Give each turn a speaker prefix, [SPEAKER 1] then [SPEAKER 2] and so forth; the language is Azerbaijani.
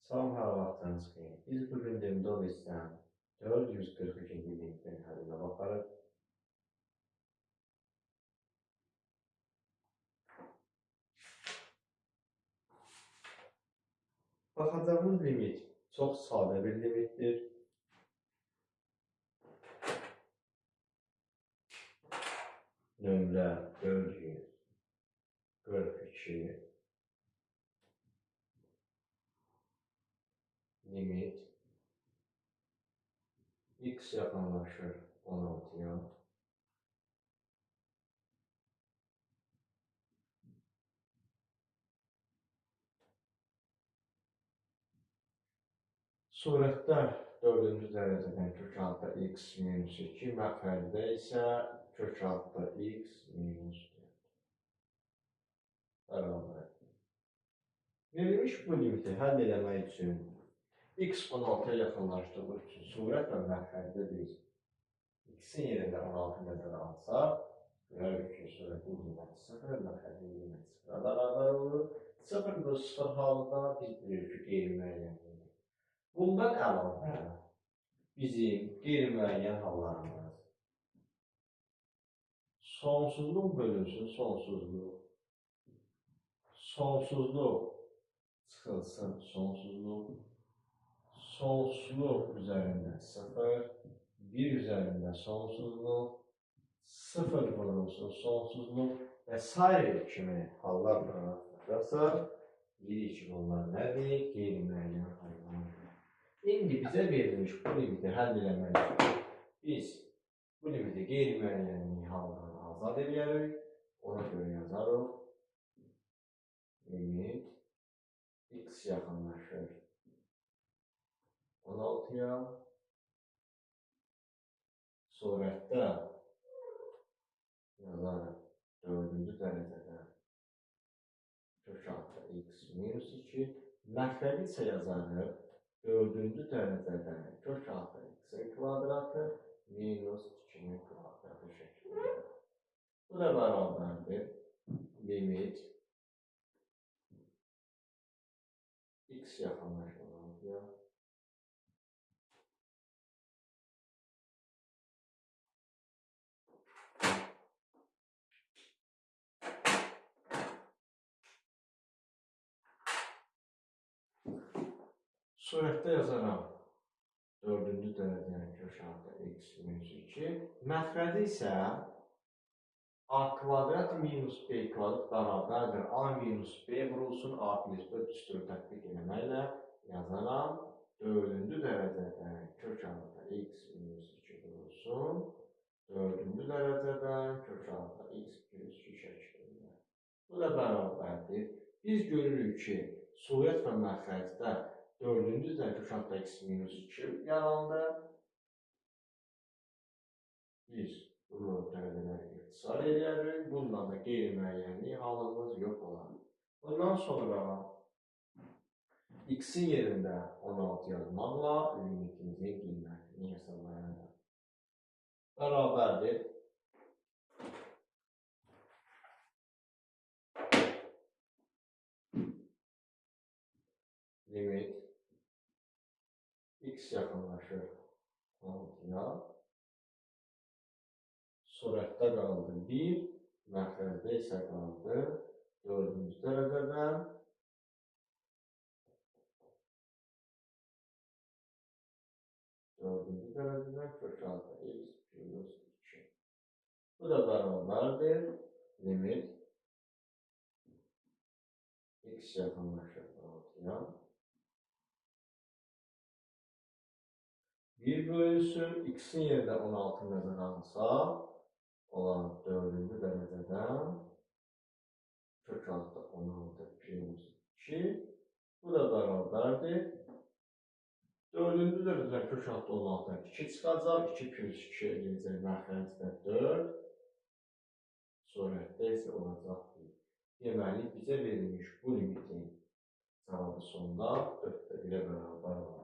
[SPEAKER 1] Salam, hər vaxtınız xeyir. Biz bugün Demdovis'dən 442-ci limitin həllinə baxarıq. Baxacağımız limit çox sadə bir limitdir. Nömrə 442. Limit x yaxınlaşır 16-ya. Surətdə 4-cü dərəcədən kök altda x minus 2, məxrəcdə isə kök altda x minus 4 bərabərdir. Verilmiş bu limiti həll eləmək üçün x 16-ya yaxınlaşdığı üçün surət və məxrəcdə biz x-in yerində 16 nəzərə alsaq, görərik ki, surətin qiyməti 0, məxrəcin qiyməti 0-a bərabər olur. 0 bölü 0 halında biz bilirik ki, qeyri-müəyyənlikdir. Bundan əlavə bizim qeyri-müəyyən hallarımız sonsuzluq bölünsün sonsuzluq, sonsuzluq çıxılsın sonsuzluq, sonsuzluq üzərində 0, 1 üzərində sonsuzluq, 0 vurulsun sonsuzluq və sair kimi hallar rastlaşarsa, bilirik ki, bunlar nədir? Qeyri-müəyyən hallardır. İndi bizə verilmiş bu limiti həll eləmək üçün biz bu limiti qeyri-müəyyənlik halından azad eləyərik. Ona görə yazarıq. Limit x yaxınlaşır 16-ya. Surətdə yazarıq 4-cü dərəcədə kök altda x minus 2. Məxrəci isə yazarıq 4-cü dərəcədə kök altda x-in kvadratı minus 2-nin kvadratı şəklində. Bu da bərabərdir. Limit x yaxınlaşır 16-ya. Surətdə yazaram 4-cü dərəcənin kök altı x minus 2. Məxrəci isə a kvadrat minus b kvadrat bərabərdir. A minus b vurulsun a plus b düsturu tətbiq eləməklə yazaram 4-cü dərəcədən kök altı x minus 2 vurulsun 4-cü dərəcədən kök altı x plus 2 şəklində. Bu da bərabərdir. Biz görürük ki, surət və məxrəcdə 4-cü dərəcə kök altda x minus 2 yarandı. Biz bunu dərəcələri ixtisar eləyərik. Bundan da qeyri-müəyyənlik halımız yox olar. Bundan sonra x-in yerində 16 yazmaqla limitimizin qiymətini hesablayarıq. Bərabərdir. Limit x yaxınlaşır 16-ya. Surətdə qaldı 1, məxrəcdə isə qaldı 4-cü dərəcədən 4-cü dərəcədən kök altı x plus 2. Bu da bərabərdir. Limit x yaxınlaşır 16-ya. 1 bölünsün, x-in yerində 16 nəzərə alsaq, olan 4-cü dərəcədən kök altı 16 plus 2. Bu da bərabərdir. 4-cü dərəcədən kök altı 16-dan 2 çıxacaq. 2 plus 2 eləyəcək məxrəcdə 4. Surətdə isə olacaq 1. Deməli, bizə verilmiş bu limitin cavabı sonda 4-də 1-ə bərabər olacaq.